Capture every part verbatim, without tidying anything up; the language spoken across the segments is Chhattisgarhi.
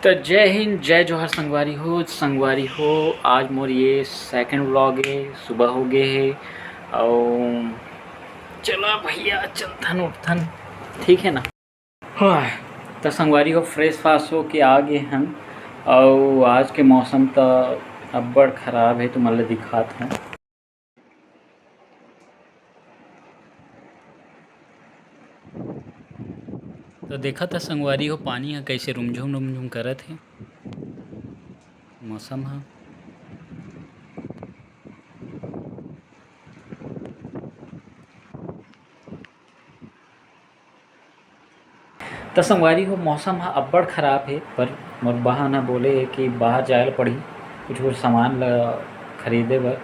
त जय हिंद, जय जोहार संगवारी हो। संगवारी हो, आज मोर ये second vlog हे, सुबह हो गे हे, अउ चला भैया चलथन उठथन, ठीक हे ना? हाँ, त संगवारी हो, fresh फास हो के आ गे हन, अउ आज के मौसम त अब्बड़ खराब हे, तुमन ल दिखात हन। त देखत ह संगवारी हो, पानी ह कइसे रुमझुम रुमझुम करत हे। मौसम ह त संगवारी हो, मौसम ह अब्बड़ खराब हे, पर मोर बहन ह बोले हे कि बाहर जाए ल पड़ही, कुछ कुछ सामान ल खरीदे बर,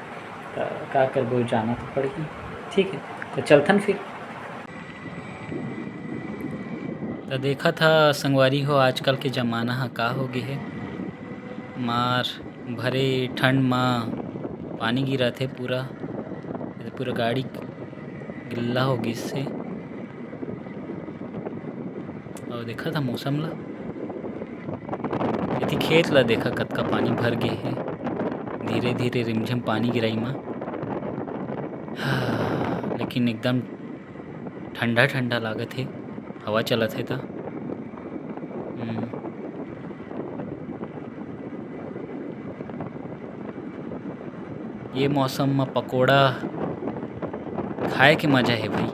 त का करबो, जाना तो पड़ही। ठीक हे, त चलथन फिर। त देखत ह संगवारी हो, आजकल के जमाना ह का हो गे हे, मार भरे ठंड म पानी गिरत हे पूरा, पूरा गाड़ी गिल्ला हो गिस हे। अउ देखत ह मौसम ला, एती खेत ला देखा कतका पानी भर गे हे, धीरे धीरे रिमझिम पानी गिराई म। लेकिन एकदम ठंडा ठंडा लागत हे, हवा चलत हे त। हम्म। ये मौसम म पकोड़ा खाए के मजा हे भाई।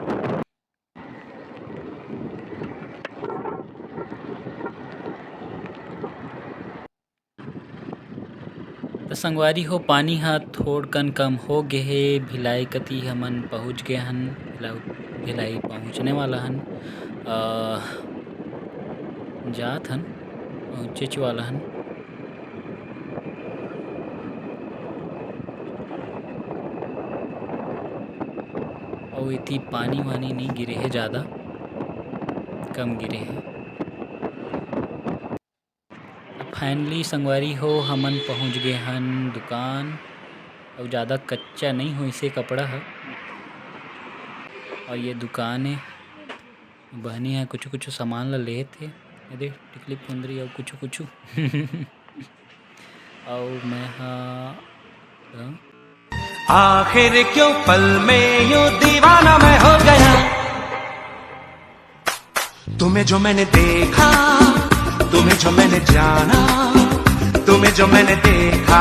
त संगवारी हो, पानी ह थोड़कन कम हो गे हे। भिलाई कती हमन पहुँच गे हन, भिलाई, भिलाई पहुँचने वाला हन। अ, जात हन, पहुँचेच वाला हन। अउ एती पानी वानी नइ गिरे हे जादा, कम गिरे हे। Finally संगवारी हो, हमन पहुँच गे हन दुकान, अउ जादा कच्चा नइ होइसे कपड़ा ह। अउ ये दुकान ए, बहनी ह कुछु कुछु सामान ल लेत हे, ये दे टिकली फुंदरी अउ कुछु कुछु। अउ मैं ह, हाँ? आखिर क्यों पल में यूं दीवाना मैं हो गया, तुम्हें जो मैंने देखा, तुम्हें जो मैंने जाना, तुम्हें जो मैंने देखा।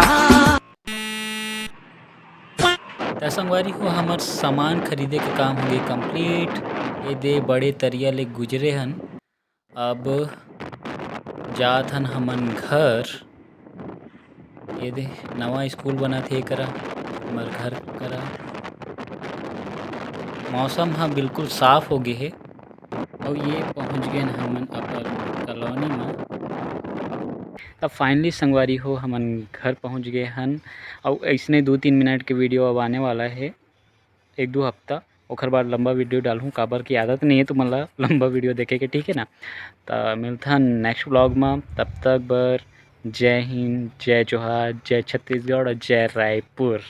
त संगवारी हो, हमर सामान खरीदे के काम हो गे complete। ये दे बड़े तरिया ले गुजरे हन, अब जात हन हमन घर। ये दे नवा स्कूल बनत हे एकरा, हमर घर करा। मौसम ह बिल्कुल साफ हो गे हे। अउ ये पहुँच गेन हमन अपन कॉलोनी म। त finally संगवारी हो, हमन घर पहुँच गे हन। अउ अइसने दू तीन मिनट के video अब आने वाला हे, एक दू हफ्ता, ओखर बाद लंबा video डालहूँ, काबर की आदत नइ हे तुमन ला लंबा video देखे के, ठीक हे ना? त मिलथन next vlog म, तब तक बर जय हिंद, जय जोहार, जय छत्तीसगढ़ अउ जय रायपुर।